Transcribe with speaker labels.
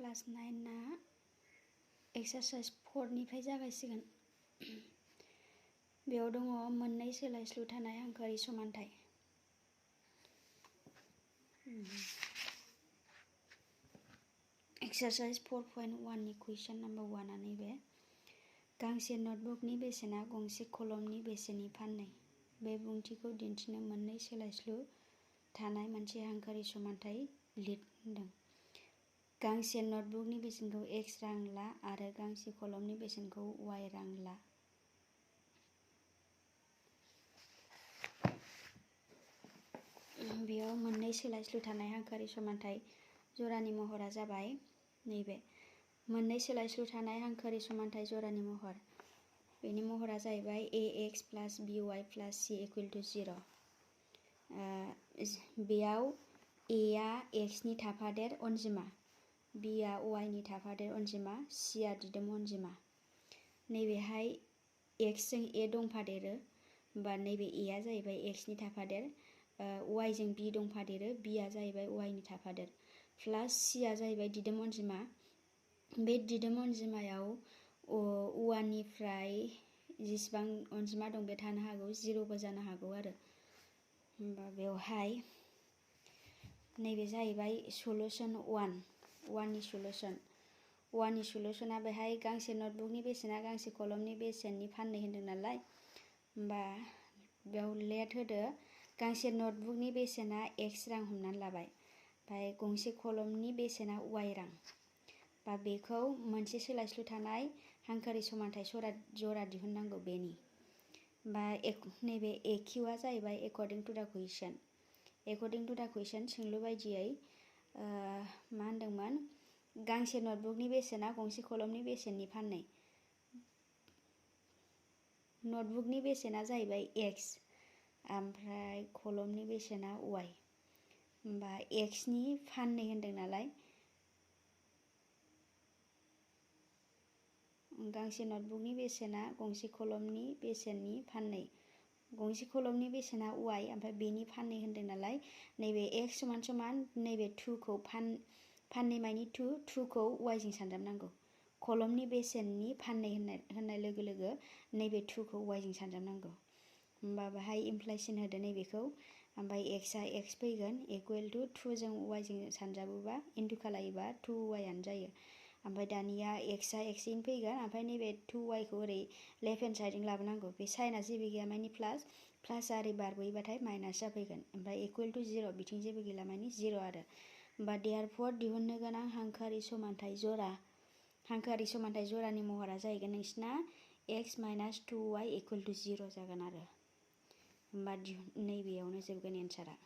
Speaker 1: Class 9 ना exercise 4 निफ्राय जागायसिगोन। बेयाव दङ मोननै सोलायस्लु थानाय हांखोआरि समानथाय। एक्सारसाइज 4.1 नि कुइसन नम्बर 1 आ नैबे गांसे नटबुकनि बेसेना गंसे कलमनि बेसेननि फाननै। बे बिबुंथिखौ दिन्थिनो मोननै सोलायस्लु थानाय मोनसे हांखोआरि समानथाय लिर होनदों। गांसे नटबुकनि बेसेनखौ x रां ला आरो गांसे कलमनि बेसेनखौ y रां ला। बेयाव मोननै सोलायस्लु थानाय हांखोआरि समानथाय जरानि महरा जाबाय नैबे मोननै सोलायस्लु थानाय हांखोआरि समानथाय जरानि महर। बेनि महरा जाहैबाय ax plus by plus c equal to 0। बेयाव a आ x नि थाफादेर अनजिमा, b आ y नि थाफादेर अनजिमा, c आ दिदोम अनजिमा। नैबेहाय x जों a दंफादेरो, होमबा नैबे a आ जाहैबाय x नि थाफादेर, y जों b दंफादेरो, b आ जाहैबाय y नि थाफादेर, प्लास c आ जाहैबाय दिदोम अनजिमा। बे दिदोम अनजिमायाव 1 निफ्राय जेसेबां अनजिमा दं बे थानो हागौ, 0बो जानो हागौ आरो। होमबा बेवहाय नैबे जाहैबाय सलुसन 1 नि सलुसन। 1 नि सलुसना बेहाय गांसे नटबुकनि बेसेना गांसे कलमनि बेसेननि फाननै होनदों नालाय, होमबा बेयाव लेट होदो गांसे नटबुकनि बेसेना x रां हमनानै लाबाय, ओमफ्राय गंसे कलमनि बेसेना y रां। बा बेखौ मोनसे सोलायस्लु थानाय हांखोआरि समानथाय जरा दिहुननांगौ बेनि। बा नैबे AQ आ जाहैबाय एकर्डिं टु दा कुइसन। एकर्डिं टु दा कुइसन सोंलु बायदियै मा होनदोंमोन, गांसे नटबुकनि बेसेना गंसे कलमनि बेसेननि फाननै। नटबुकनि बेसेना जाहैबाय x, ओमफ्राय कलमनि बेसेना y। होमबा x नि फाननै होनदों नालाय, गांसे नटबुकनि बेसेना गंसे कलमनि बेसेननि फाननै। गंसे कलमनि बेसेना y, ओमफ्राय बेनि फाननै होनदों नालाय, नैबे x समान समान नैबे 2 खौ फाननै मानि 2 खौ y जों सानजाबनांगौ। कलमनि बेसेननि फाननै होननाय लोगो लोगो नैबे 2 खौ y जों सानजाबनांगौ। होमबा बेहाय इमप्लाइसन होदो नैबेखौ, ओमफ्राय x आ x फैगोन इकुवेल टु 2 जों y जों सानजाबोबा इन्टु खालायोबा 2y आनो जायो। ओमफ्राय दानिया x आ x इन फैगोन, ओमफ्राय नैबे 2y खौ ओरै लेफ्ट हेन्ड साइडजों लाबोनांगौ। बे साइनआ जेबो गैया मानि प्लास, प्लासआ ओरै बारबोयोबाथाय माइनास जाफैगोन, ओमफ्राय इकुवेल टु 0 बिथिं जेबो गैला मानि 0 आरो। होमबा देयारफर दिहुननो गोनां हांखोआरि समानथाय जरा, हांखोआरि समानथाय जरानि महरा जाहैगोन नोंसिना x minus 2y equal two 0 जागोन आरो। होमबा नैबेयावनो जोबगोन एन्सारा।